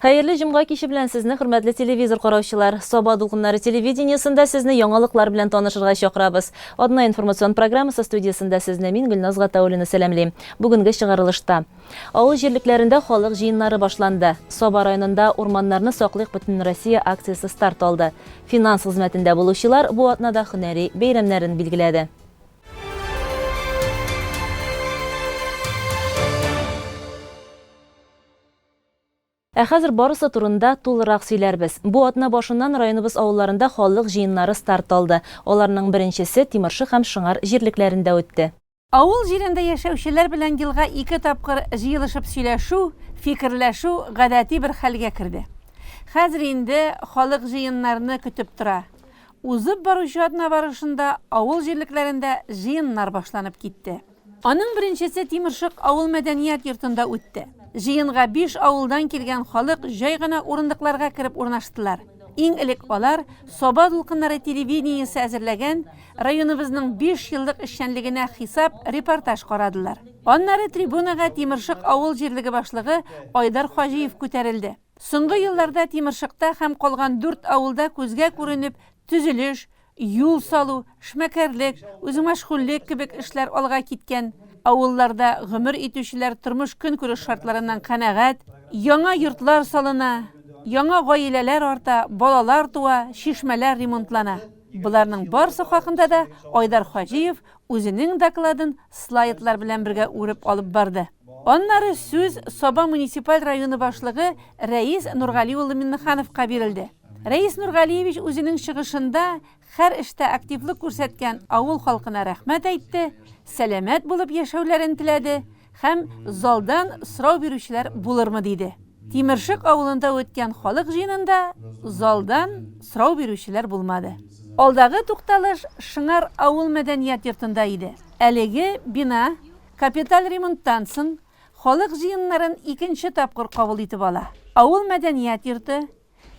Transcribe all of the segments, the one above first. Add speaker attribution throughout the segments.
Speaker 1: Хәерле җомга киче белән сезне, хөрмәтле телевизор караучылар! Саба дулкыннары телевидениесендә сезне яңалыклар белән танышырга чакырабыз. Атна информацион программасы студиясендә сезне мин, Гөлназ Гатауллина сәламлим. Бүгенге чыгарылышта. Авыл җирлекләрендә халык җыеннары башланды. Саба районында Урманнарны саклыйк Бөтенроссия акциясе старт алды. Финанс хезмәтендә булучылар бу атнада һөнәри бәйрәмнәрен билгеләде. Ә хәзер барысы турында тулырак сөйләрбез. Бу атна башыннан районыбыз авылларында халык җыеннары старт алды. Аларның беренчесе Тимершык һәм Шыңар җирлекләрендә үтте.
Speaker 2: Авыл җирендә яшәүчеләр белән елга ике тапкыр җыелышып сөйләшү, фикерләшү гадәти бер хәлгә керде. Хәзер инде халык җыеннарны көтеп тора. Узып баручы атна барышында авыл җирлекләрендә җыеннар башланып китте. Аның беренчесе Тимершык авыл мәдәният йортында үтте. Җыенга биш авылдан килгән халык җай гына урындыкларга кереп урнаштылар. Иң элек алар Саба дулкыннары телевидениесе әзерләгән районыбызның биш еллык эшчәнлегенә хисап репортаж карадылар. Аннары трибунага Тимершык авыл җирлеге башлыгы Айдар Хаҗиев күтәрелде. Соңгы елларда Тимершыкта һәм калган дүрт авылда күзгә күренеп төзелеш, юл салу, эшмәкәрлек, үзмәшгульлек кебек эшләр алга киткән. Авылларда гомер итүчеләр тормыш-көнкүреш шартларыннан канәгать, яңа йортлар салына, яңа гаиләләр арта, балалар туа, чишмәләр ремонтлана. Боларның барысы хакында да Айдар Хаҗиев үзенең докладын слайдлар белән бергә үреп алып барды. Аннары сүз Саба муниципаль районы башлыгы Рәис Нургали улы Миннехановка бирелде. Рәис Нургалиевич үзенең чыгышында һәр эштә активлык күрсәткән авыл халкына рәхмәт әйтте, сәламәт булып яшәүләрен теләде һәм залдан сорау бирүчеләр булырмы диде. Тимершык авылында үткән халык җыенында залдан сорау бирүчеләр булмады. Алдагы тукталыш Шыңар авыл мәдәният йортында иде. Әлеге бина Капиталь ремонттан соң, халык җыеннарын икенче тапкыр кабул итеп ала. Авыл мәдәният йорты,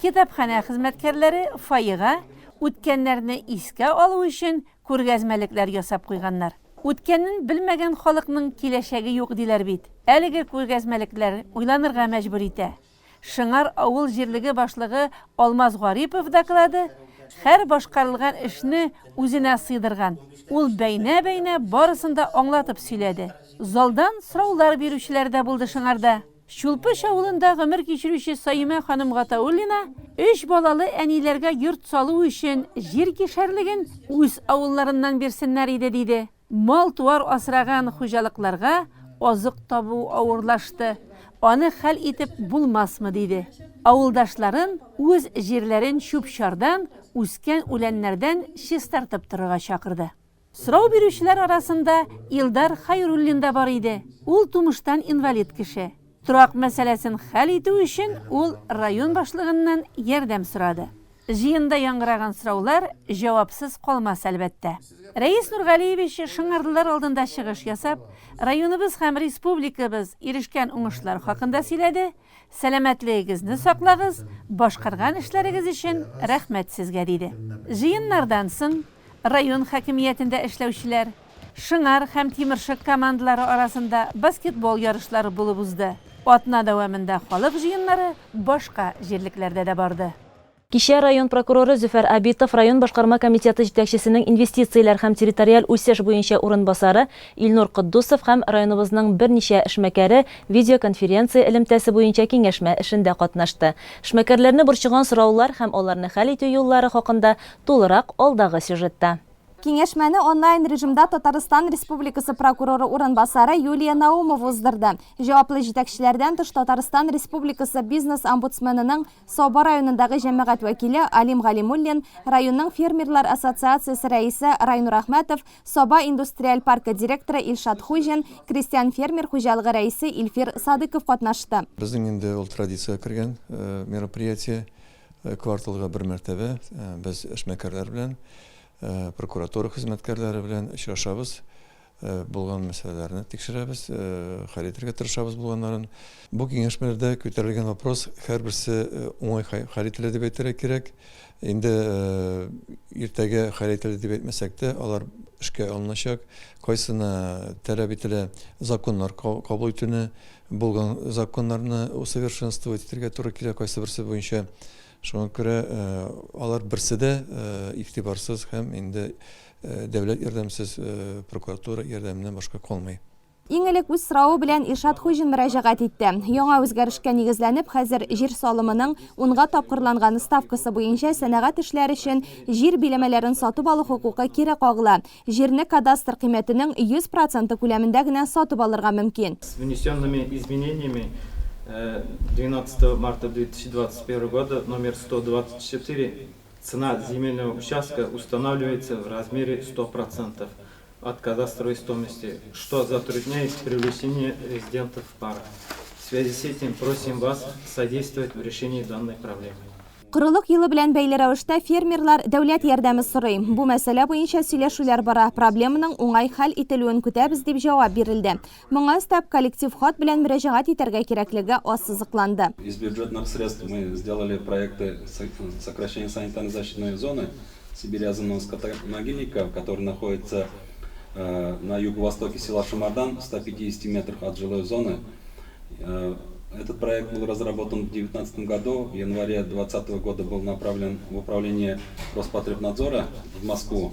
Speaker 2: китапханә хезмәткәрләре фойега үткәннәрне искә алу өчен күргәзмәлекләр ясап куйганнар. Үткәнен белмәгән халыкның киләчәге юк, диләр бит. Әлеге күргәзмәлекләр уйланырга мәҗбүр итә. Шыңар авыл җирлеге башлыгы Алмаз Гарипов доклады һәр башкарылган эшне үзенә сыйдырган. Ул бәйнә-бәйнә барысын да аңлатып сөйләде. Залдан сораулар бирүчеләр дә булды Шыңарда. Чулпыч авылында гомер кичерүче Саимә ханым Гатауллина өч балалы әниләргә йорт салу өчен җир кишәрлеген үз авылларыннан бирсеннәр иде, диде. Мал-туар асраган хуҗалыкларга азык табу авырлашты, аны хәл итеп булмасмы, диде. Авылдашларын үз җирләрен чүп-чардан, үскән үләннәрдән чистартып торырга чакырды. Сорау бирүчеләр арасында Илдар Хәйруллин да бар иде. Ул тумыштан инвалид кеше. Торак мәсьәләсен хәл итү өчен ул район башлыгыннан ярдәм сорады. Җыенда яңгыраган сораулар җавапсыз калмас, әлбәттә. Рәис Нургалиевич шыңарлылар алдында чыгыш ясап, районыбыз һәм республикабыз ирешкән уңышлар хакында сөйләде, Сәламәтлегегезне саклагыз, башкарган эшләрегез өчен рәхмәт сезгә, диде. Җыеннардан соң район хакимиятендә эшләүчеләр, Шыңар һәм Тимершык командалары арасында баскетбол ярышлары булып узды. Атна дәвамында халык җыеннары башка җирлекләрдә дә барды.
Speaker 1: Кичә район прокуроры Зөфәр Абитов, район башкарма комитеты җитәкчесенең инвестицияләр һәм территориаль үсеш буенча урынбасары Илнур Котдусов һәм районыбызның берничә эшмәкәре видеоконференция элемтәсе буенча киңәшмә эшендә катнашты. Эшмәкәрләрне борчыган сораулар һәм аларны хәл итү юллары хакында тулырак алдагы сюжетта.
Speaker 3: Киңәшмәне онлайн режимда Татарстан Республикасы прокуроры урынбасары Юлия Наумова уздырды. Җаваплы җитәкчеләрдән тыш Татарстан Республикасы бизнес-омбудсменының Саба районындагы җәмәгать вәкиле Алим Галимуллин, районның фермерлар ассоциациясе рәисе Райнур Әхмәтов, Саба индустриаль паркы директоры Илшат Хуҗин, крестьян-фермер хуҗалыгы рәисе Илфир Садыков катнашты.
Speaker 4: Безнең инде ул традициягә кергән мероприятие. Кварталга бер мәртәбә без эшмәкәрләр белән, прокуратура хезмәткәрләре белән очрашабыз. Булган мәсьәләләрне тикшерәбез, хәл итәргә тырышабыз булганнарын. Бу киңәшмәләрдә күтәрелгән вопрос һәрберсе уңай хәл ителә дип әйтергә кирәк. Инде иртәгә хәл ителде дип әйтмәсәк тә, алар эшкә алыначак. Кайсына таләп ителә законнар кабул итүне, булган законнарны усовершенствовать итәргә туры килә кайсы берсе буенча. Шуңа күрә алар берсе дә игътибарсыз һәм инде Дәүләт ярдәмсез, прокуратура ярдәменнән башка калмый.
Speaker 3: Иң элек үз соравы белән Илшат Хуҗин мөрәҗәгать итте. Яңа үзгәрешкә нигезләнеп, хәзер җир салымының унга тапкырланган ставкасы буенча сәнәгать эшләре өчен җир биләмәләрен сатып алу хокукы кире кагыла. Җирне кадастр кыйммәтенең 100 проценты күләмендә генә сатып алырга мөмкин.
Speaker 5: С внесенными изменениями 12 марта 2021 года номер 124 Цена земельного участка устанавливается в размере 100% от кадастровой стоимости, что затрудняет привлечение резидентов в парк. В связи с этим просим вас содействовать в решении данной проблемы.
Speaker 3: Корылык елы белән бәйле рәвештә фермерлар дәүләт ярдәме сорый. Бу мәсьәлә буенча сөйләшүләр бара, проблеманың уңай хәл ителүен көтәбез, дип җавап бирелде. Моңа өстәп, коллектив хат белән мөрәҗәгать итәргә кирәклеге ассызыкланды.
Speaker 6: Из бюджетных средств мы сделали проекты сокращения санитарно-защитной зоны Сибирязанного скотомогильника, который находится на юго-востоке села Шамардан, в 150 метрах от жилой зоны. Этот проект был разработан в 2019 году, в январе 2020 года был направлен в управление Роспотребнадзора в Москву.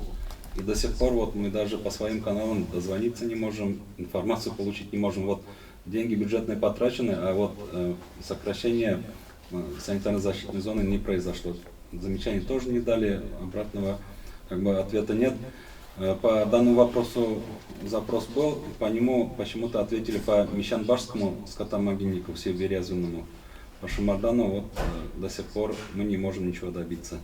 Speaker 6: И до сих пор вот мы даже по своим каналам дозвониться не можем, информацию получить не можем. Вот деньги бюджетные потрачены, а вот сокращение санитарно-защитной зоны не произошло. Замечаний тоже не дали, обратного как бы ответа нет. По данному вопросу запрос был, по нему почему-то ответили по Мещанбашскому скотомогильнику Северязвенному. По Шумардану вот до сих пор мы не можем ничего добиться.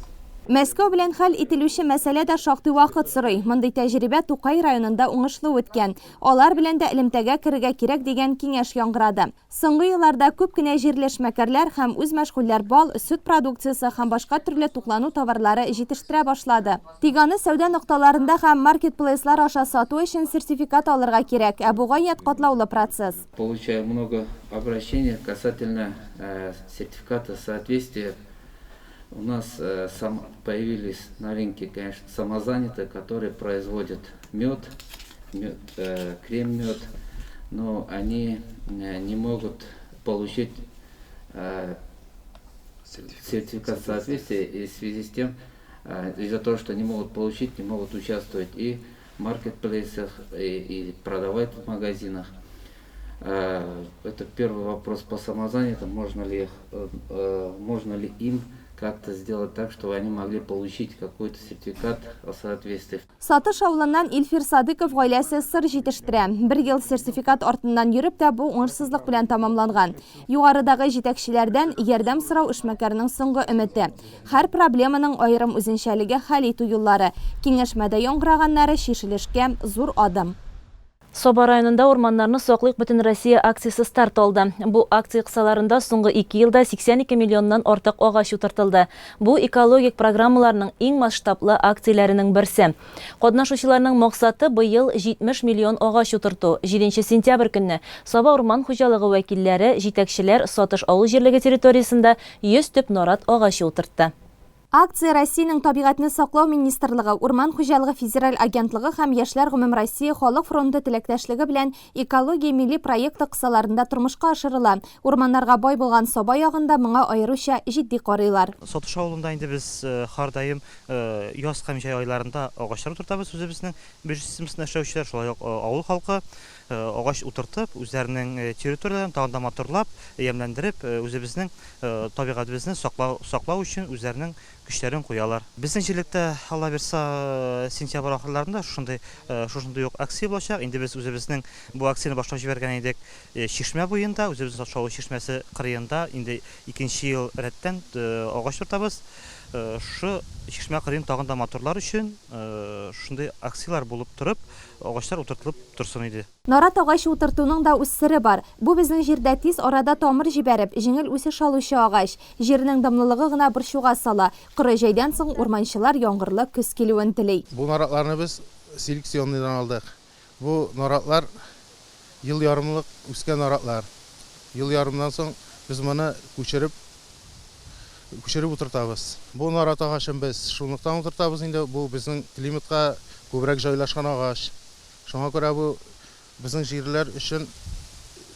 Speaker 3: Мәскәү белән хәл ителүче мәсьәлә дә шактый вакыт сорый. Мондый тәҗрибә Тукай районында уңышлы үткән. Алар белән дә элемтәгә керергә кирәк дигән киңәш яңгырады. Соңгы елларда күп кенә җирле эшмәкәрләр һәм үзмәшгульләр бал, сөт продукциясе һәм башка төрле туклану товарлары җитештерә башлады. Тик аны сәүдә нокталарында һәм маркетплейслар аша сату өчен сертификат алырга кирәк, ә бу гаять катлаулы процесс.
Speaker 7: Получаю много обращений касательно сертификата соответствия. У нас появились на рынке, конечно, самозанятые, которые производят мед, мед, крем-мед, но они не могут получить сертификат соответствия, и в связи с тем, из-за того, что не могут получить, не могут участвовать и в маркетплейсах, и продавать в магазинах. Это первый вопрос по самозанятым, можно ли им как-то сделать так, чтобы они могли получить какой-то сертификат о соответствии.
Speaker 3: Сатыш авылыннан Илфир Садыков гаиләсе сыр җитештерә. Бер ел сертификат артыннан йөреп тә бу уңышсызлык белән тәмамланган. Югарыдагы җитәкчеләрдән ярдәм сорау эшмәкәрнең соңгы өмете. Һәр проблеманың аерым үзенчәлеге, хәл итү юллары. Киңәшмәдә яңгыраганнары чишелешкә зур адым.
Speaker 1: Саба районында Урманнарны саклыйк Бөтенроссия акциясе старт алды. Бу акция кысаларында соңгы ике елда 82 миллионнан артык агач утыртылды. Бу экологик программаларның иң масштаблы акцияләренең берсе. Катнашучыларның максаты быел 70 миллион агач утырту. Җиденче сентябрь көнне Саба урман хуҗалыгы вәкилләре, җитәкчеләр Сатыш авыл җирлеге территориясендә 100 төп нарат агачы утыртты.
Speaker 3: Акция Россиянең Табигатьне саклау министрлыгы, Урман хуҗалыгы федераль агентлыгы һәм Яшьләр гомумроссия халык фронты теләктәшлеге белән Экология милли проекты кысаларында тормышка ашырыла. Урманнарга бай булган Саба ягында моңа аеруча җитди карыйлар.
Speaker 8: Сатыш авылында инде без һәрдаим яз һәм җәй айларында агачлар утыртабыз, үзебезнең бюджет системасында эшләүчеләр, шулай ук авыл халкы агач утыртып, үзләренең территорияләрен тагын да матурлап, ямьләндереп, үзебезнең табигатебезне саклау, саклау өчен үзләренең көчләрен куялар. Безнең җирлектә, Алла бирса, сентябрь ахырларында шушындый, шушындый ук акция булачак. Инде без үзебезнең бу акцияне башлап җибәргән идек чишмә буенда, үзебезнең Сатшавыл чишмәсе кырыенда инде икенче ел рәттән агач утыртабыз. Шушы чишмә кырыен тагын да матурлар өчен шушындый акцияләр булып торып, агачлар утыртылып торсын иде.
Speaker 3: Нарат агачы утыртуның да үз сере бар. Бу безнең җирдә тиз арада тамыр җибәреп, җиңел үсеш алучы агач. Җирнең дымлылыгы гына борчуга сала. Коры җәйдән соң урманчылар яңгырлы көз килүен тели.
Speaker 9: Бу наратларны без селекционныйдан алдык. Бу наратлар ел ярымлык үскән наратлар. Ел ярымнан соң без моны күчереп күчереп утыртабыз. Бу нарат агачын без шунлыктан утыртабыз инде, бу безнең климатка күбрәк җайлашкан агач. Шуңа күрә бу безнең җирләр өчен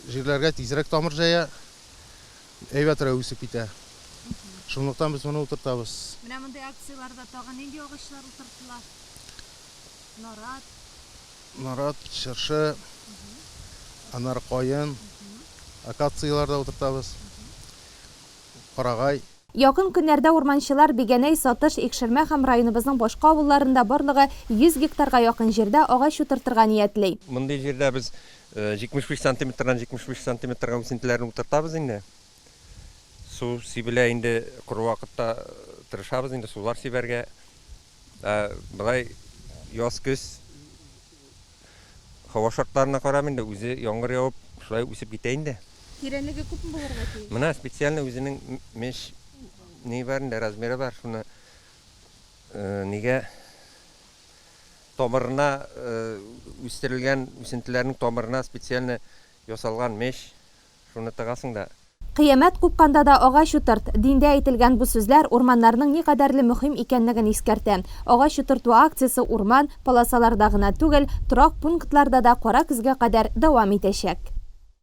Speaker 9: җирләргә тизрәк тамыр җәя, әйбәтрәк үсеп китә. Шунлыктан без моны утыртабыз.
Speaker 3: Менә мондый акцияләрдә тагын нинди агачлар утыртыла? Нарат.
Speaker 9: Нарат, чыршы, аннары каен, акацияләр дә утыртабыз, карагай.
Speaker 3: Якын көннәрдә урманчылар Бигәнәй, Сатыш, Икшермә һәм районыбызның башка авылларында барлыгы 100 гектарга якын җирдә агач утыртырга ниятли.
Speaker 10: Мондый җирдә без 75 сантиметрдан 75 сантиметрга үсентеләрне утыртабыз инде. Су сибелә инде, коры вакытта тырышабыз инде сулар сибәргә. Ә болай яз-көз һава шартларына карап инде үзе яңгыр явып шулай үсеп китә инде.
Speaker 3: Тирәнлеге күпме булырга тиеш?
Speaker 10: Менә специально үзенең меш ни бар инде, размеры бар, шуны нигә тамырына үстерелгән үсентеләрнең тамырына специально ясалган меш. Шуны тыгасың да.
Speaker 3: Кыямәт купканда да агач утырт! Диндә әйтелгән бу сүзләр урманнарның никадәрле мөһим икәнлеген искәртә. Агач утырту акциясе урман, полосаларда гына түгел, торак пунктларда да кара көзгә кадәр дәвам итәчәк.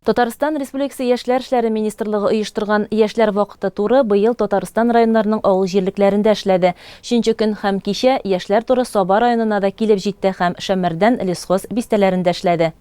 Speaker 1: Татарстан Республикасы Яшьләр эшләре министрлыгы оештырган Яшьләр вакыты туры быел Татарстан районнарының авыл җирлекләрендә эшләде. Өченче көн һәм кичә Яшьләр туры Саба районына да килеп җитте һәм Шәмәрдән, Лесхоз бистәләрендә эшләде.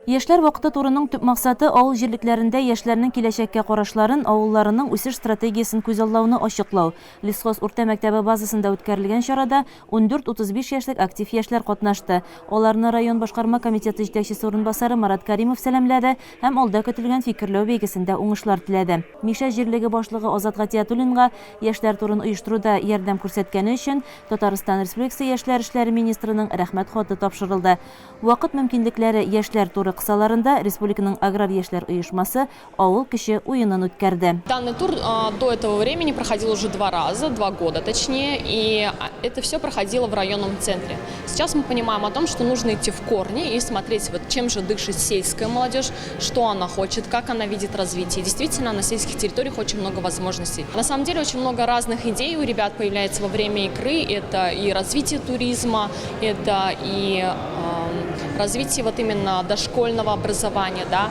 Speaker 1: Яшьләр вакыты турының төп максаты, авыл җирлекләрендә яшьләрнең киләчәккә карашларын, авылларының үсеш стратегиясен күзаллауны ачыклау. Лесхоз урта мәктәбе базасында үткәрелгән чарада 14-35 яшьлек актив яшьләр катнашты. Аларны район башкарма комитеты җитәкчесе урынбасары Марат Каримов сәламләде һәм алда көтелгән фикерләү бәйгесендә уңышлар теләде. Мишә җирлеге башлыгы Азат Гатиятуллинга яшьләр турын оештыруда ярдәм күрсәткәне өчен Татарстан Республикасы яшьләр эшләре министрының Рәхмәт хаты тапшырылды. Вакыт мөмкинлекләре яшьләр туры кысаларында республиканың аграр яшьләр оешмасы Авыл көче уенын үткәрде.
Speaker 11: Данный тур до этого времени проходил уже два раза, два года точнее, и это все проходило в районном центре. Сейчас мы понимаем о том, что нужно идти в корни и смотреть, вот чем же дышит сельская молодежь, что она хочет, как она видит развитие. Действительно, на сельских территориях очень много возможностей. На самом деле очень много разных идей у ребят появляется во время игры. Это и развитие туризма, это и развитие вот именно дошкольного образования, да.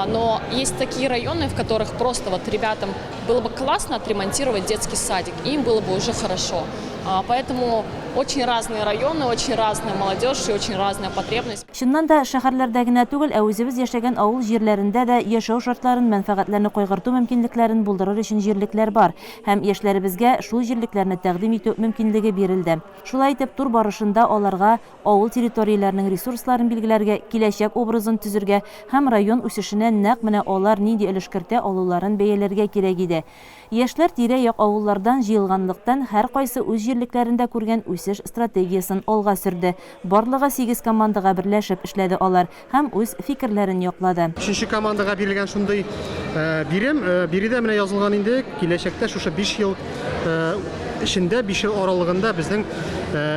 Speaker 11: Но есть такие районы, в которых просто вот ребятам было бы классно отремонтировать детский садик, им было бы уже хорошо. Поэтому очень разные районы, очень разная молодежь и очень разная потребность.
Speaker 1: Чыннан да, шәһәрләрдә генә түгел, ә үзебез яшәгән авыл җирләрендә дә яшәү шартларын, мәнфәгатьләрне кайгырту мөмкинлекләрен булдырыр өчен җирлекләр бар һәм яшьләребезгә шул җирлекләрне тәкъдим итү мөмкинлеге бирелде. Шулай итеп, тур барышында аларга авыл территорияләренең ресурсларын билгеләргә, киләчәк образын төзергә һәм район үсешенә нәкъ менә алар нинди өлеш кертә алуларын бәяләргә кирәк иде. Яшьләр тирә-як авыллардан җыелганлыктан, һәркайсы үз җирлекләрендә күргән үсеш стратегиясен алга сөрде. Барлыгы сигез командага берләшеп эшләде алар һәм үз фикерләрен яклады.
Speaker 12: Өченче командага бирелгән шундый бирем. Биредә менә язылган инде, киләчәктә шушы биш ел эчендә, биш ел аралыгында безнең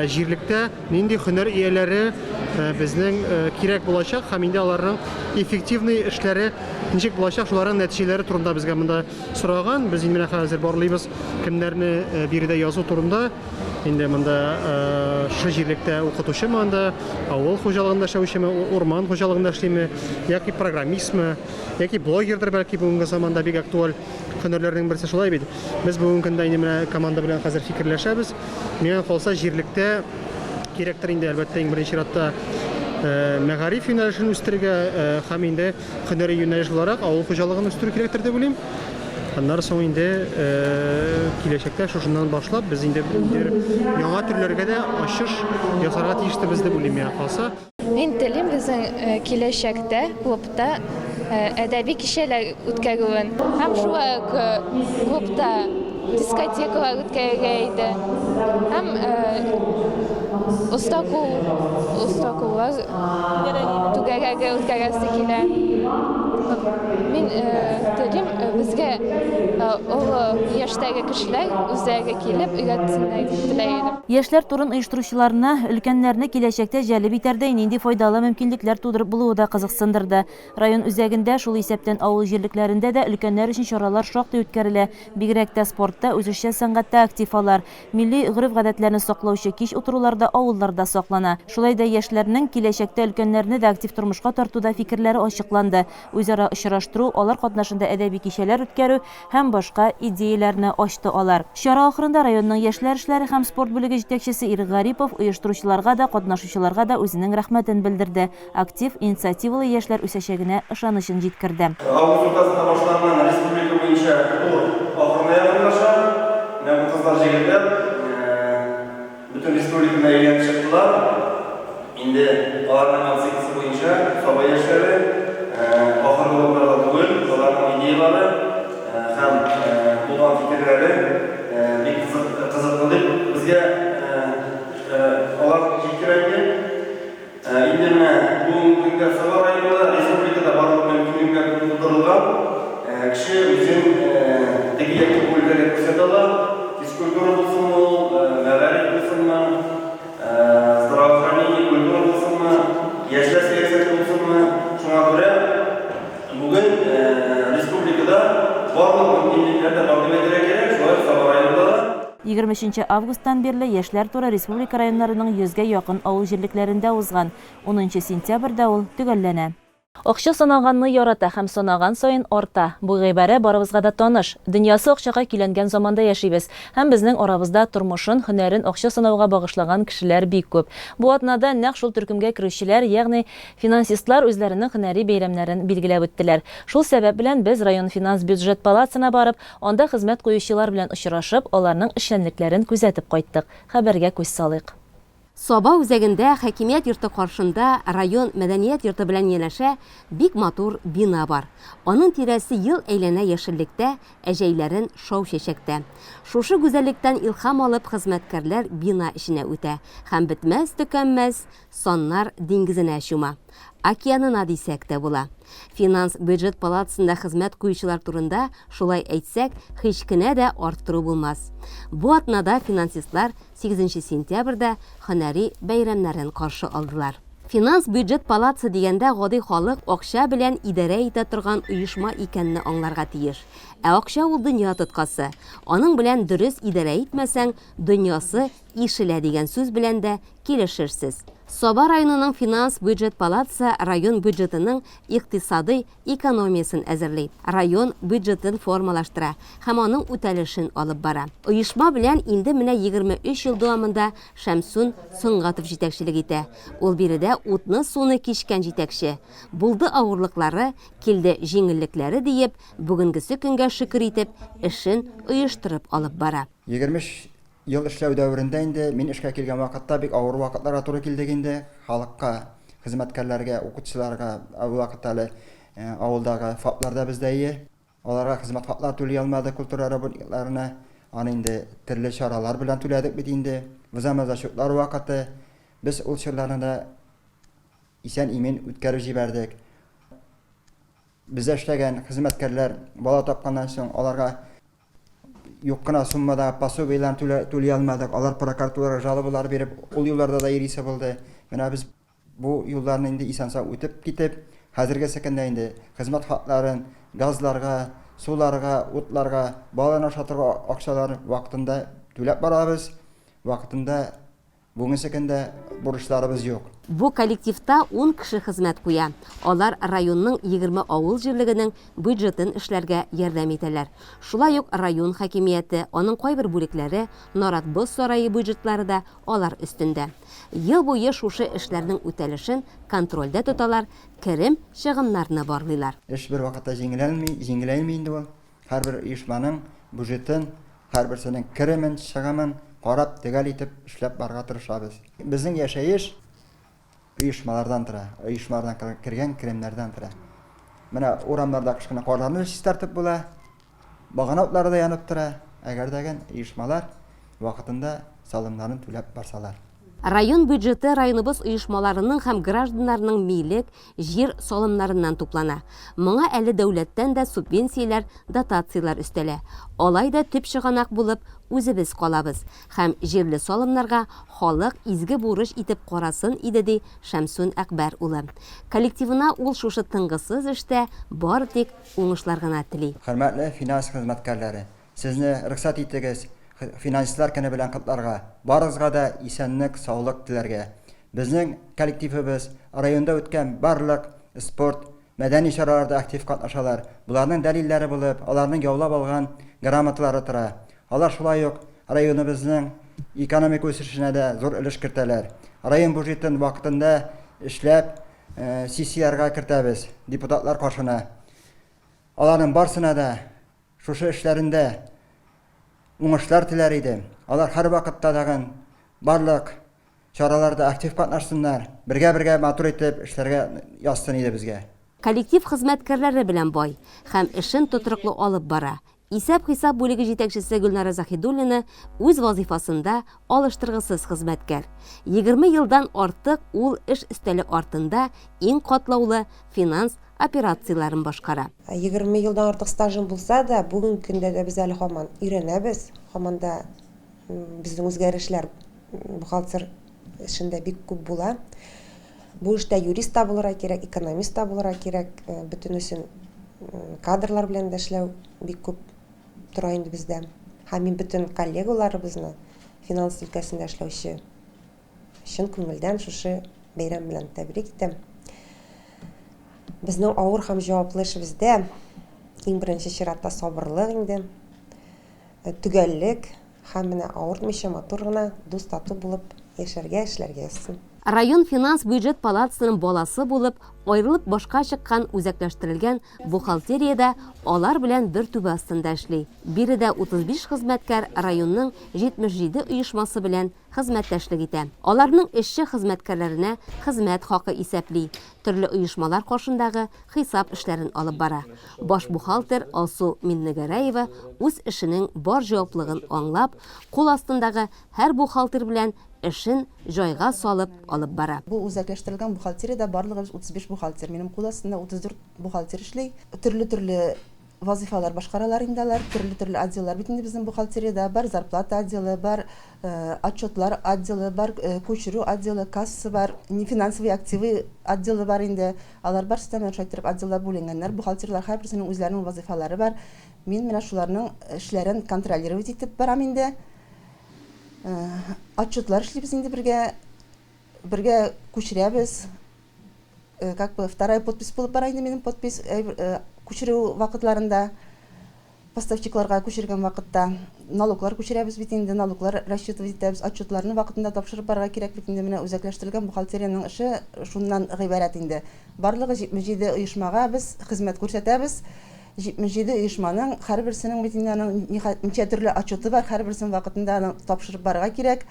Speaker 12: җирлектә нинди һөнәр ияләре безнең кирәк булачак һәм инде аларның эффективный эшләре ничек булачак, шуларның нәтиҗәләре турында безгә монда сораган. Без инде менә хәзер барлыйбыз кемнәрне биредә язу турында. Инде монда шушы җирлектә укытучымы анда, авыл хуҗалыгында эшләүчеме, урман хуҗалыгында эшлиме, яки программистмы, яки блогердыр бәлки бүгенге заманда бик актуаль һөнәрләрнең берсе шулай бит. Без бүгенге көндә инде менә команда белән хәзер фикерләшәбез. Миңа калса җирлектә кирәктер инде әлбәттә иң беренче чиратта мәгариф юнәлешен үстерергә һәм инде Һөнәри юнәлеш буларак авыл хуҗалыгын үстерү кирәктер дип уйлыйм. Аннары соң инде киләчәктә шушыннан башлап без инде яңа төрләргә дә ачыш ясарга тиештебез дип уйлыйм миңа калса.
Speaker 13: Мин телим безнең киләчәктә клубта әдәби кичәләр үткәрүен һәм шулай ук клубта дискотекалар үткәрергә иде һәм оста кул оста куллар түгәрәге үткәрәсе килә. Мин телим безгә олы яшьтәге кешеләр үзләре килеп өйрәтсеннәр дип теләр идем.
Speaker 1: Яшьләр турын оештыручыларны өлкәннәрне киләчәктә җәлеп итәрдәй нинди файдалы мөмкинлекләр тудырып булуы да кызыксындырды. Район үзәгендә, шул исәптән авыл җирлекләрендә дә өлкәннәр өчен чаралар шактый үткәрелә. Бигрәк тә спортта, үзешчән сәнгатьтә актив алар. Милли гореф-гадәтләрне саклаучы кич утырулар да авылларда саклана. Шулай да яшьләрнең киләчәктә өлкәннәрне дә актив тормышка тартуда фикерләре ачыкланды. Үзара очраштыру, алар катнашында әдәби кичәләр үткәрү һәм башка идеяләрне ачты алар. Чара ахырында районның яшьләр эшләре һәм спорт бүлеге җитәкчесе Ирек Гарипов оештыручыларга да, катнашучыларга да үзенең рәхмәтен белдерде, актив, инициативалы яшьләр үсәчәгенә ышанычын җиткерде.
Speaker 14: Август уртасында башланган республика буенча тур ахырына якынлаша. Менә бу кызлар-җегетләр бөтен республиканы әйләнеп чыктылар. Инде аларның оценкасы буенча Саба яшьләре ахыргы урыннарда түгел, аларның идеяләре һәм булган фикерләре бик кызыклы дип безгә алар җиткерә иде. Инде менә бүгенге көндә Саба районында, республикада барлык мөмкинлекләр тудырылган. Кеше үзен теге яки бу өлкәдә күрсәтә ала. Физкультура булсынмы ул, мәгариф булсынмы, здравоохранение, культура булсынмы, яшьләр сәясәте булсынмы. Шуңа күрә бүген республикада барлык мөмкинлекләр дә бар дип әйтергә кирәк, шулай ук Саба районында да.
Speaker 1: 23 нче августтан бирле Яшьләр туры республика районнарының йөзгә якын авыл җирлекләрендә узган. Унынчы сентябрьдә ул төгәлләнә. Акча санаганны ярата һәм санаган саен арта. Бу гыйбарә барыбызга да таныш. Дөньясы акчага көйләнгән заманда яшибез. Һәм безнең арабызда тормышын, һөнәрен акча санауга багышлаган кешеләр бик күп. Бу атнада нәкъ шул төркемгә керүчеләр, ягъни финансистлар үзләренең һөнәри бәйрәмнәрен билгеләп үттеләр. Шул сәбәп белән без район финанс-бюджет палатасына барып, Анда хезмәт куючылар белән очрашып, аларның эшчәнлекләрен күзәтеп кайттык. Хәбәргә күз салыйк.
Speaker 15: Саба үзәгендә хакимият йорты каршында район мәдәният йорты белән янәшә бик матур бина бар. Аның тирәсе ел әйләнә яшеллектә, ә җәйләрен шау чәчәктә. Шушы гүзәллектән илһам алып хезмәткәрләр бина эченә үтә һәм бетмәс-төкәнмәс саннар диңгезенә чума. Океанына дисәк тә була. Финанс-бюджет палатасында хезмәт куючылар турында шулай әйтсәк, һич кенә дә арттыру булмас. Бу атнада финансистлар сигезенче сентябрьдә һөнәри бәйрәмнәрен каршы алдылар. Финанс-бюджет палатасы дигәндә гади халык акча белән идарә итә торган оешма икәнне аңларга тиеш. Ә акча ул дөнья тоткасы. Аның белән дөрес идарә итмәсәң, дөньясы ишелә дигән сүз белән дә килешерсез. Саба районының финанс-бюджет палатасы район бюджетының икътисадый экономиясен әзерли, район бюджетын формалаштыра һәм аның үтәлешен алып бара. Оешма белән инде менә 23 ел дәвамында Шәмсун Сөнгатов җитәкчелек итә. Ул биредә утны-суны кичкән җитәкче. Булды авырлыклары, килде җиңеллекләре диеп, бүгенгесе көнгә шөкер итеп, эшен оештырып алып бара.
Speaker 16: 23 Ел эшләү дәверендә инде мин эшкә килгән вакытта бик авыр вакытларга туры килдек инде. Халыкка, хезмәткәрләргә, укытучыларга, ул вакытта әле авылдагы ФАПлар да бездә ие. Аларга хезмәт хаклары түли алмадык культура работникларына. Аны инде төрле чаралар белән түләдек бит инде. Взаимозачетлар вакыты. Без ул чорларны да исән-имин үткәреп җибәрдек. Бездә эшләгән хезмәткәрләр бала тапканнан соң аларга Юк кына суммадагы пособиеләрне түлә, түли алмадык. Алар прокуратурага жалобалар биреп, ул юлларда да йөрисе булды. Менә без бу юлларны инде исән-сау үтеп китеп, хәзергесе көндә инде хезмәт хакларын, газларга, суларга, утларга, баланы ашатырга акчалар вакытында түләп барабыз. Вакытында Бүгенге көндә бурычларыбыз юк.
Speaker 15: Бу коллективта ун кеше хезмәт куя. Алар районның 20 авыл җирлегенең бюджетын эшләргә ярдәм итәләр. Шулай ук район хакимияте, аның кайбер бүлекләре, Нарат боз сарае бюджетлары да алар өстендә. Ел буе шушы эшләрнең үтәлешен контрольдә тоталар, керем, чыгымнарны барлыйлар.
Speaker 16: Эш бервакытта җиңеләлми, җиңеләйми инде ул. Һәрбер оешманың бюджетын, һәрберсенең керемен, чыгымын карап, төгәл итеп эшләп барырга тырышабыз. Безнең яшәеш оешмалардан тора, оешмалардан кергән керемнәрдән тора. Менә урамнарда кыш көне карларны да чистартып була, багана утлары да янып тора, әгәр дә оешмалар вакытында салымнарын түләп барсалар.
Speaker 15: Район бюджеты районыбыз оешмаларының һәм гражданнарның милек, җир салымнарыннан туплана. Моңа әле дәүләттән дә субвенцияләр, дотацияләр өстәлә. Алай да төп чыганак булып үзебез калабыз. Һәм җирле салымнарга халык изге бурыч итеп карасын иде, ди Шәмсун Әкбәр улы. Коллективына ул шушы тынгысыз эштә бары тик уңышлар гына тели.
Speaker 16: Хөрмәтле финанс хезмәткәрләре! Сезне, рөхсәт итегез, Финансистлар көне белән котларга, барыгызга да исәнлек, саулык теләргә. Безнең коллективыбыз районда үткән барлык спорт, мәдәни чараларда актив катнашалар. Боларның дәлилләре булып, аларның яулап алган грамоталары тора. Алар шулай ук районыбызның экономик үсешенә дә зур өлеш кертәләр. Район бюджетын вакытында эшләп, сессияләргә кертәбез, депутатлар каршына. Аларның барсына да шушы эшләрендә уңышлар теләр идем. Алар һәрвакытта тагын барлык чараларда актив катнашсыннар, бергә-бергә матур итеп эшләргә язсын иде безгә.
Speaker 15: Коллектив хезмәткәрләре белән бай һәм эшен тотрыклы алып бара. Исәп-хисап бүлеге җитәкчесе Гөлнара Заһидуллина үз вазыйфасында алыштыргысыз хезмәткәр. 20 елдан артык ул эш өстәле артында иң катлаулы финанс операцияләрен башкара.
Speaker 17: 20 елдан артык стажым булса да, бүгенге көндә дә без әле һаман өйрәнәбез, һаман да безнең үзгәрешләр бухгалтер эшендә бик күп була. Бу эштә юрист та булырга кирәк, экономист та булырга кирәк, бөтенесен кадрлар белән дә эшләү бик күп тора инде бездә. Һәм мин бөтен коллегаларыбызны, финанс өлкәсендә эшләүче чын күңелдән шушы бәйрәм белән тәбрик итәм. Безнең авыр һәм җаваплы эшебездә иң беренче чиратта сабырлык инде, төгәллек һәм менә авыртмыйча матур гына дус-тату булып яшәргә, эшләргә язсын.
Speaker 15: Район финанс-бюджет палатасының баласы булып, аерылып башка чыккан үзәкләштерелгән бухгалтерия дә алар белән бер түбә астында эшли. Биредә 35 хезмәткәр районның 77 оешмасы белән хезмәттәшлек итә. Аларның эшче хезмәткәрләренә хезмәт хакы исәпли, төрле оешмалар каршындагы хисап эшләрен алып бара. Баш бухгалтер Алсу Миннегәрәева үз эшенең бар җаваплыгын аңлап, кул астындагы һәр бухгалтер белән эшен җайга салып алып бара.
Speaker 18: Бу үзәкләштерелгән бухгалтериядә барлыгы 35 бухгалтер. Минем кул астында 34 бухгалтер эшли. Төрле-төрле вазыйфалар башкаралар инде алар, төрле-төрле отделлар бит инде безнең бухгалтериядә. Бар зарплата отделы, бар отчетлар отделы, бар күчерү отделы, касса бар, нефинансовые активы отделы бар инде. Алар барысы да менә шулай иттереп отделлар бүленгәннәр. Бухгалтерлар һәрберсенең үзләренең вазыйфалары бар. Мин менә шуларның эшләрен контролировать итеп барам инде. Отчетлар эшлибез инде бергә, бергә күчерәбез. Как бы вторая подпись булып бара инде минем подпись күчерү вакытларында, поставщикларга күчергән вакытта. Налоглар күчерәбез бит инде, налоглар рассчитывать итәбез, отчетларны вакытында тапшырып барырга кирәк бит инде. Менә үзәкләштерелгән бухгалтериянең эше шуннан гыйбарәт инде. Барлыгы 77 оешмага без хезмәт күрсәтәбез. 77 оешманың һәрберсенең бит инде аның ничә төрле отчеты бар, һәрберсен вакытында аның тапшырып барырга кирәк.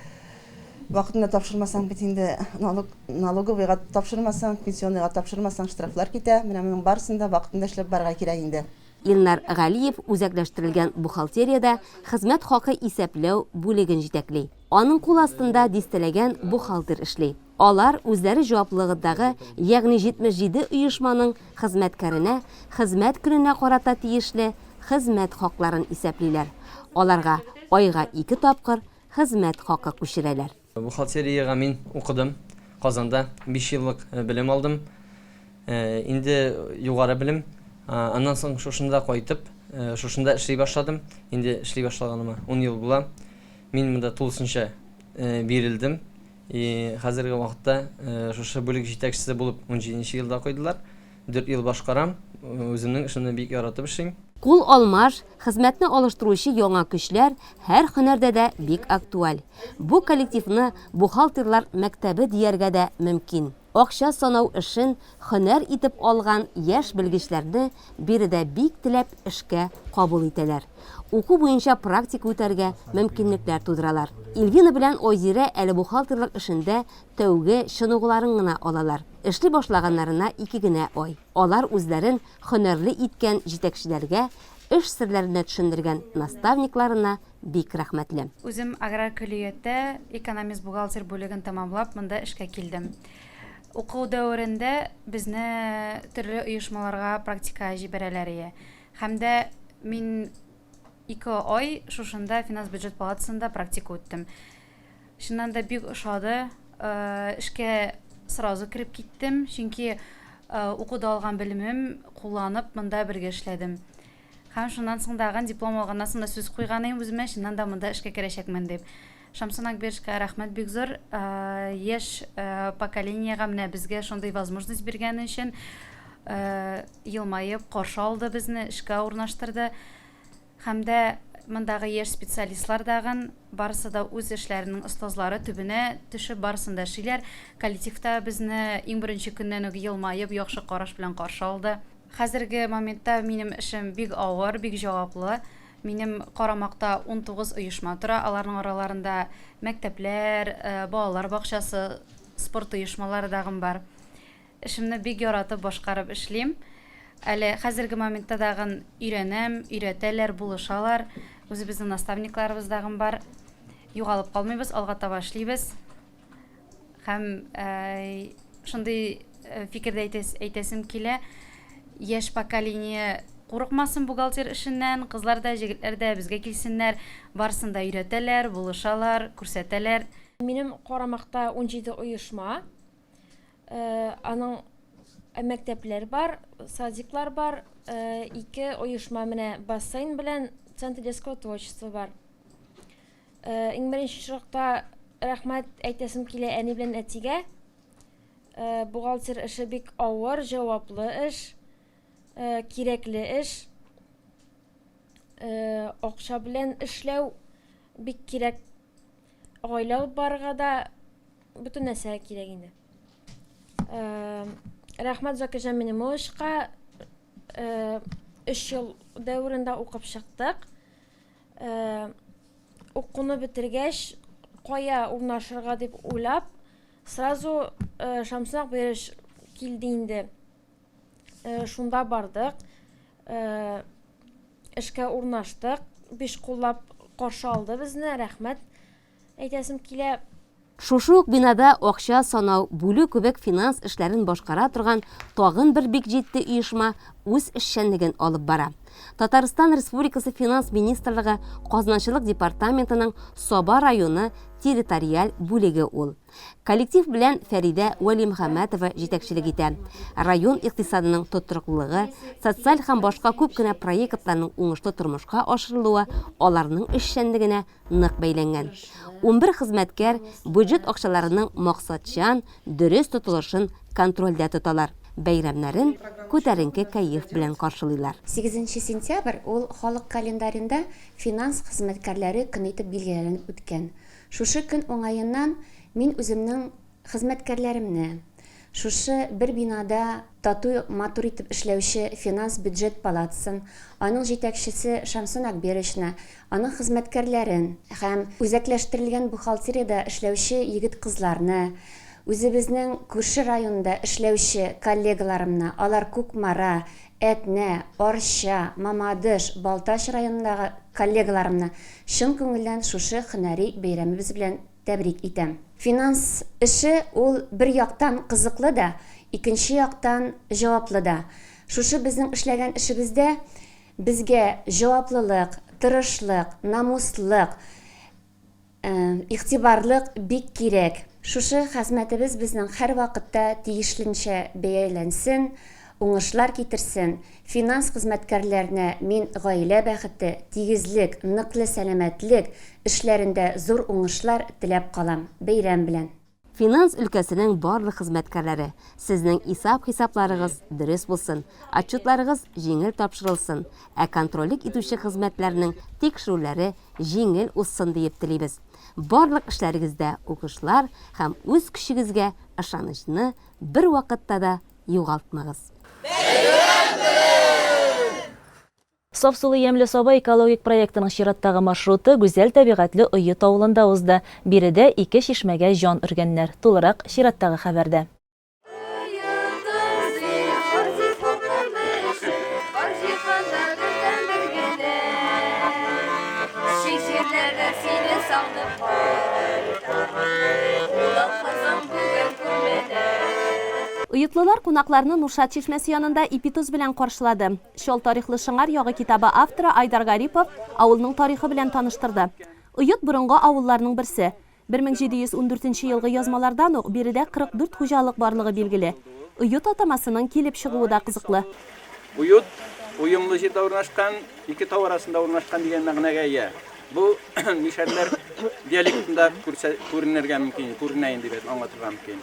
Speaker 18: Вакытында тапшырмасаң бит инде налог, налоговыйга тапшырмасаң, пенсионныйга тапшырмасаң, штрафлар китә. Менә моның барысын да вакытында эшләп барырга кирәк инде.
Speaker 15: Илнар Галиев үзәкләштерелгән бухгалтериядә хезмәт хакы исәпләү бүлеген җитәкли. Аның кул астында дистәләгән бухгалтер эшли. Алар үзләре җаваплылыгындагы, ягъни 77 оешманың хезмәткәренә хезмәт көненә карата тиешле хезмәт хакларын исәплиләр. Аларга айга ике тапкыр хезмәт хакы күчерәләр.
Speaker 19: Бухгалтериягә мин укыдым Казанда, биш еллык белем алдым. Инде югары белем. Аннан соң шушында кайтып, шушында эшли башладым. Инде эшли башлаганыма ун ел була. Мин монда тулысынча бирелдем. И хәзерге вакытта шушы бүлек җитәкчесе булып унҗиденче елда куйдылар. Дүрт ел башкарам. Үземнең эшемне бик яратып эшлим.
Speaker 15: Кул алмаш, хезмәтне алыштыручы яңа көчләр һәр һөнәрдә дә бик актуаль. Бу коллективны бухгалтерлар мәктәбе дияргә дә мөмкин. Акча санау эшен һөнәр итеп алган яшь белгечләрне биредә бик теләп эшкә кабул итәләр. Уку буенча практика үтәргә мөмкинлекләр тудыралар. Ильвина белән Айзирә әле бухгалтерлык эшендә тәүге чыныгуларын гына алалар. Эшли башлаганнарына ике генә ай. Алар үзләрен һөнәрле иткән җитәкчеләргә эш серләренә төшендергән наставникларына бик рәхмәтле.
Speaker 20: Үзем аграр көллияттә экономист-бухгалтер бүлеген тәмамлап, монда эшкә килдем. Уку дәверендә безне төрле оешмаларга практикага җибәрәләр ие. Һәм дә мин ике ай шушында финанс-бюджет палатасында практика үттем. Чыннан да бик ошады. Эшкә сразу кереп киттем, чөнки укуда алган белемем кулланып монда бергә эшләдем. Һәм шуннан соң тагын диплом алганнан соң да сүз куйган идем үземә, чыннан да монда эшкә керәчәкмен дип. Шамсун Акбершка рәхмәт бик зур. Яшь поколениегә менә безгә шундый возможность биргәне өчен елмаеп каршы алды безне, эшкә урнаштырды. Һәм дә мондагы яшь специалистлар дагын барысы да үз эшләренең остазлары, төбенә төшеп барысын да эшлиләр. Коллектив та безне иң беренче көннән үк елмаеп, яхшы караш белән каршы алды. Хәзерге моментта минем эшем бик авыр, бик җаваплы. Минем карамакта 19 оешма тора, аларның араларында мәктәпләр, балалар бакчасы, спорт оешмалары дагын бар. Эшемне бик яратып башкарып эшлим. Әле хәзерге моментта дагын өйрәнәм, өйрәтәләр, булышалар. Үзебезнең наставникларыбыз дагын бар. Югалып калмыйбыз, алга таба эшлибез. Һәм шундый фикердә әйтәсем килә, яшь поколение курыкмасын бухгалтер эшеннән, кызлар да, җегетләр дә безгә килсеннәр, барысын да өйрәтәләр, булышалар, күрсәтәләр.
Speaker 21: Минем карамакта 17 оешма, аның мәктәпләр бар, садиклар бар, ике оешма менә бассейн белән Центр детского творчества бар. Иң беренче очракта рәхмәт әйтәсем килә әни белән әтигә. Бухгалтер эше бик авыр, җаваплы эш, кирәкле эш. Акча белән эшләү бик кирәк. Гаилә алып барырга да бөтен нәрсәгә кирәк инде. Рәхмәт Закирҗан Минемовичка. Өч ел дәверендә укып чыктык. Укуны бетергәч, кая урнашырга дип уйлап, сразу Шамсун Акбирыч килде инде. Шунда бардык. Эшкә урнаштык. Биш куллап каршы алды безне, рәхмәт әйтәсем килә.
Speaker 15: Шушы ук бинада акча санау, бүлү кебек финанс эшләрен башкара торган тагын бер бик җитди оешма үз эшчәнлеген алып бара. Татарстан Республикасы Финанс министрлыгы Казначылык департаментының Саба районы территориаль бүлеге ул. Коллектив белән Фәридә Вәлимөхәммәтова җитәкчелек итә. Район икътисадының тотрыклылыгы, социаль һәм башка күп кенә проектларның уңышлы тормышка ашырылуы аларның эшчәнлегенә нык бәйләнгән. 11 хезмәткәр бюджет акчаларының максатчан, дөрес тотылышын контрольдә тоталар, бәйрәмнәрен күтәренке кәеф белән каршылыйлар.
Speaker 22: Сигезенче сентябрь ул халык календаренда финанс хезмәткәрләре көне итеп билгеләнеп үткән. Шушы көн уңаеннан мин үземнең Хезмәткәрләремне, шушы бер бинада тату, матур итеп эшләүче финанс-бюджет палатасын, аның җитәкчесе Шамсун Акберовичны, аның хезмәткәрләрен һәм үзәкләштерелгән бухгалтериядә эшләүче егет-кызларны, үзебезнең күрше районда эшләүче коллегаларымны, алар Кукмара, Әтнә, Арча, Мамадыш, Балтач районындагы коллегаларымны чын күңелдән шушы һөнәри бәйрәмебез белән Тәбрик итәм. Финанс эше ул бер яктан кызыклы да, икенче яктан җаваплы да. Шушы безнең эшләгән эшебездә безгә җаваплылык, тырышлык, намуслык, игътибарлык бик кирәк. Шушы хезмәтебез безнең һәрвакытта тиешленчә бәяләнсен, уңышлар китерсен. Финанс хезмәткәрләренә мин гаилә бәхете, тигезлек, ныклы сәламәтлек, эшләрендә зур уңышлар теләп калам. Бәйрәм белән!
Speaker 15: Финанс өлкәсенең барлык хезмәткәрләре, сезнең исап-хисапларыгыз дөрес булсын, отчетларыгыз җиңел тапшырылсын, ә контрольлек итүче хезмәтләрнең тикшерүләре җиңел узсын диеп телибез. Барлык эшләрегездә уңышлар һәм үз көчегезгә ышанычны бервакытта да югалтмагыз.
Speaker 1: Бәйрәм белән! Саф сулы ямьле Саба экологик проектының чираттагы маршруты гүзәл табигатьле Оет авылында узды. Биредә ике чишмәгә җан өргәннәр. Тулырак, чираттагы хәбәрдә.
Speaker 2: сине сагынып кайтам. Улың, кызың бүген күрмәде.
Speaker 3: Оетлылар кунакларны Нуршат чишмәсе янында ипи-тоз белән каршылады. Чал тарихлы Шыңар ягы китабы авторы Айдар Гарипов авылның тарихы белән таныштырды. Оет борынгы авылларның берсе. 1714 нче елгы язмалардан ук биредә 44 хуҗалык барлыгы билгеле. Оет атамасының килеп чыгуы да кызыклы.
Speaker 4: Оет, уемлы җирдә урнашкан, ике тау арасында урнашкан дигән мәгънәгә ия. Бу мишәрләр диалектында күренергә мөмкин, күренә инде дип аңлатырга мөмкин.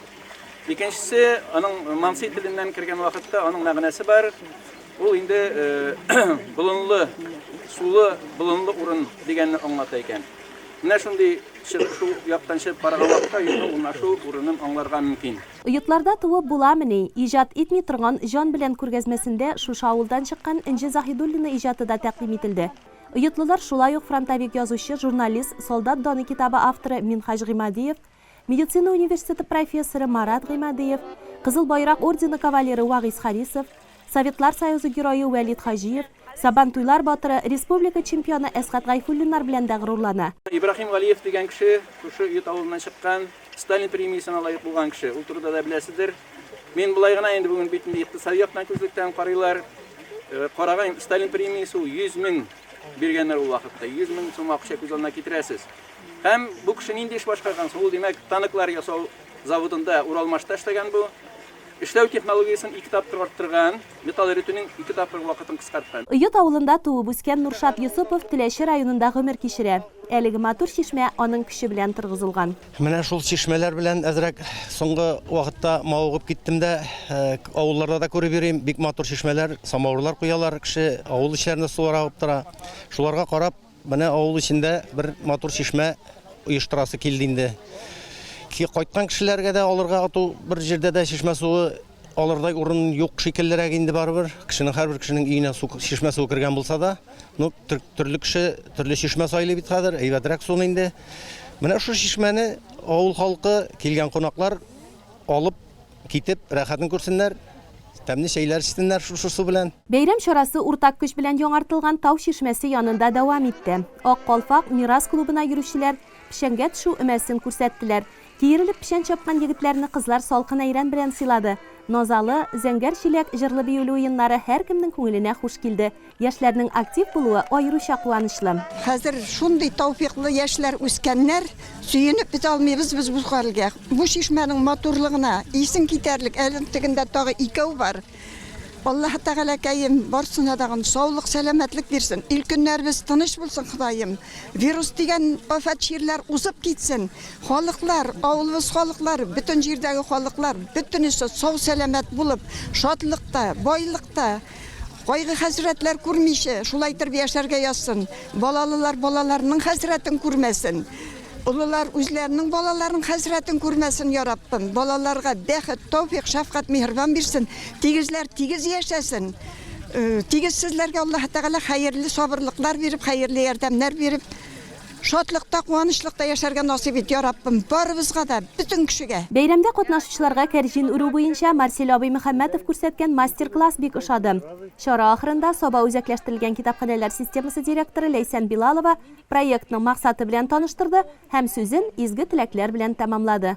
Speaker 4: Икенчесе, аның манси теленнән кергән вакытта аның мәгънәсе бар. Ул инде болынлы, сулы, болынлы урын дигәнне аңлата икән. Менә шундый чыгып, шул яктан чыгып караган вакытта йортның урнашу урынын аңларга мөмкин.
Speaker 3: Оетларда туып буламыни, иҗат итми торган җан белән күргәзмәсендә шушы авылдан чыккан Энҗе Заһидуллина иҗаты да тәкъдим ителде. Оетлылар шулай ук фронтовик язучы, журналист, Солдат даны китабы авторы Минһаҗ Гыймадиев, медицина университеты профессоры Марат Гыймадиев, Кызыл Байрак ордены кавалеры Вагыйз Харисов, Советлар Союзы Герое Вәлит Хаҗиев, Сабантуйлар батыры, республика чемпионы Әсгать Гайфуллиннар белән дә горурлана.
Speaker 4: Ибраһим Галиев дигән кеше, шушы Өет авылыннан чыккан, Сталин премиясенә лаек булган кеше. Ул турыда да беләсездер. Мин болай гына инде бүген бит инде икътисади яктан күзлектән карыйлар. Караган Сталин премиясе ул 100 мең биргәннәр ул вакытта. 100 мең сум акча күз алдына китерәсез. Һәм бу кеше нинди эш башкарган соң? Ул, димәк, танклар ясау заводында Уралмашта эшләгән бу. Эшләү технологиясен ике тапкыр арттырган, металл эретүнең ике тапкыр вакытын кыскарткан.
Speaker 3: Оет авылында туып үскән Нуршат Йосыпов Теләче районында гомер кичерә. Әлеге матур чишмә аның көче белән торгызылган.
Speaker 23: Менә шул чишмәләр белән әзрәк соңгы вакытта мавыгып киттем дә, авылларда да күреп йөрим, бик матур чишмәләр, самавырлар куялар, кеше авыл эчләрендә сулар агып тора. Шуларга карап, Менә авыл эчендә бер матур чишмә оештырасы килде инде. Кайткан кешеләргә дә алырга ату бер җирдә дә чишмә суы алырдай урын юк шикеллерәк инде барыбер. Кешенең һәрбер кешенең өенә су, чишмә суы кергән булса да, ну, төрле кеше төрле чишмә сайлый бит хәзер, әйбәтрәк суны инде. Менә шушы чишмәне авыл халкы, килгән кунаклар алып Китеп, рәхәтен күрсеннәр, тәмле чәйләр эчсеннәр шушы су белән.
Speaker 3: Бәйрәм чарасы уртак көч белән яңартылган Тау чишмәсе янында дәвам итте. Ак калфак, Мирас клубына йөрүчеләр печәнгә төшү өмәсен күрсәттеләр. Киерелеп печән чапкан егетләрне кызлар салкын әйрән белән сыйлады. Назалы, Зәңгәр чиләк җырлы-биюле уеннары һәркемнең күңеленә хуш килде. Яшьләрнең актив булуы аеруча куанычлы.
Speaker 24: Хәзер шундый тәүфыйклы яшьләр үскәннәр, сөенеп бетә алмыйбыз без бу хәлгә. Бу чишмәнең матурлыгына исең китәрлек, әле тегендә тагы икәү бар. Аллаһы Тәгаләкәем барсына тагын саулык, сәламәтлек бирсен. Ил-көннәребез тыныч булсын, Ходаем. Вирус дигән афәт чирләр узып китсен. Халыклар, авылыбыз халыклары, бөтен җирдәге халыклар, бөтенесе сау-сәламәт булып, шатлыкта, байлыкта, Кайгы-хәсрәтләр күрмичә, шулай итеп яшәргә язсын. Балалылар балаларының хәсрәтен күрмәсен. Олылар үзләренең балаларының хәсрәтен күрмәсен, я Раббым. Балаларга бәхет, тәүфыйк, шәфкать, миһербан бирсен. Тигезләр тигез яшәсен. Тигезсезләргә Аллаһы Тәгалә хәерле сабырлыклар биреп, хәерле ярдәмнәр биреп, Шатлыкта, куанычлыкта яшәргә насыйп ит, я Раббым, барыбызга да, бөтен кешегә.
Speaker 3: Бәйрәмдә катнашучыларга кәрҗин үрү буенча Марсель абый Мөхәммәтов күрсәткән мастер-класс бик ошады. Чара ахырында Саба үзәкләштерелгән китапханәләр системасы директоры Ләйсән Билалова проектның максаты белән таныштырды һәм сүзен изге теләкләр белән тәмамлады.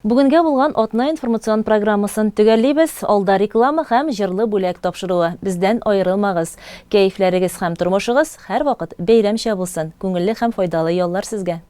Speaker 1: Бүгенгә булган атна информацион программасын төгәллибез. Алда реклама һәм җырлы бүләк тапшыруы. Бездән аерылмагыз. Кәефләрегез һәм тормышыгыз һәрвакыт бәйрәмчә булсын. Күңелле һәм файдалы яллар сезгә!